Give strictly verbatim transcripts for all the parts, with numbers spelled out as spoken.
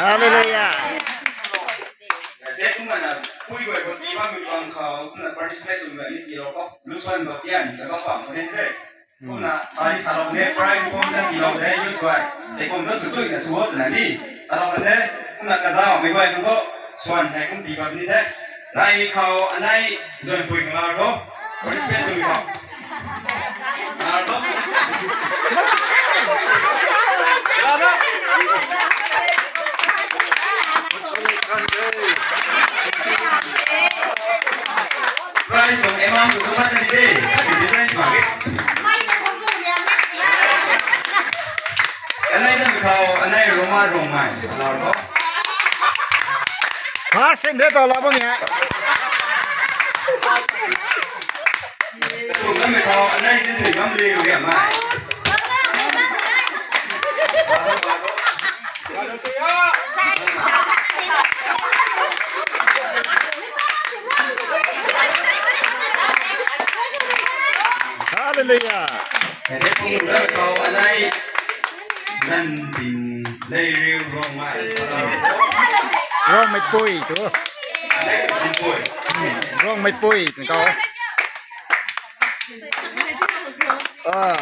Hallelujah. Tei kumna pui guay khou tii bammei tuang khou kumna participate swmei ni tiilou khou lusuan khou tian ta bam bam khou ni the. Kumna sai salou ne prime form sa tiilou the youth guay. Sei kum tu sw chui na sw hot na ni. Talou kan the kumna kazaumei guay khang tu suan hei kum tii bam ni the. Rai khou anei Zuanpui khang lar khou participate swmei khou. Prize tuang amount tu tu mat ni de. Difference mak ge. Anei Zuanpui khou anei Roma Rongmei. Lar khou. Ha, sen de tau la bam ya. Tumna mei khou anei din ni bam de ru ya mai. Hallelujah. Tumna mei khou anei Zan Ting Nei Riu Rongmei. Rongmeipui tu. Anei Zinpui. Rongmeipui tu kau. Ah.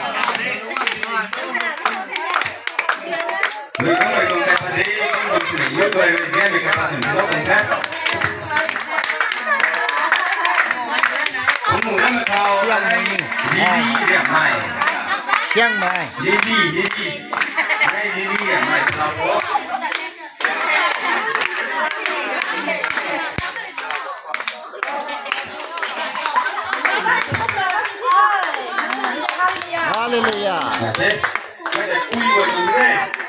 Lui kang lui kang kai pade, kang lui kang lui kang lui kang lui kang lui kang lui. Kung mu ram khou, Siang Mai. Lily Riam Mai. Siang Mai. Lily, Lily. Mai Lily Riam Mai. Bravo. Hallelujah. Hei, hei, hei, hei.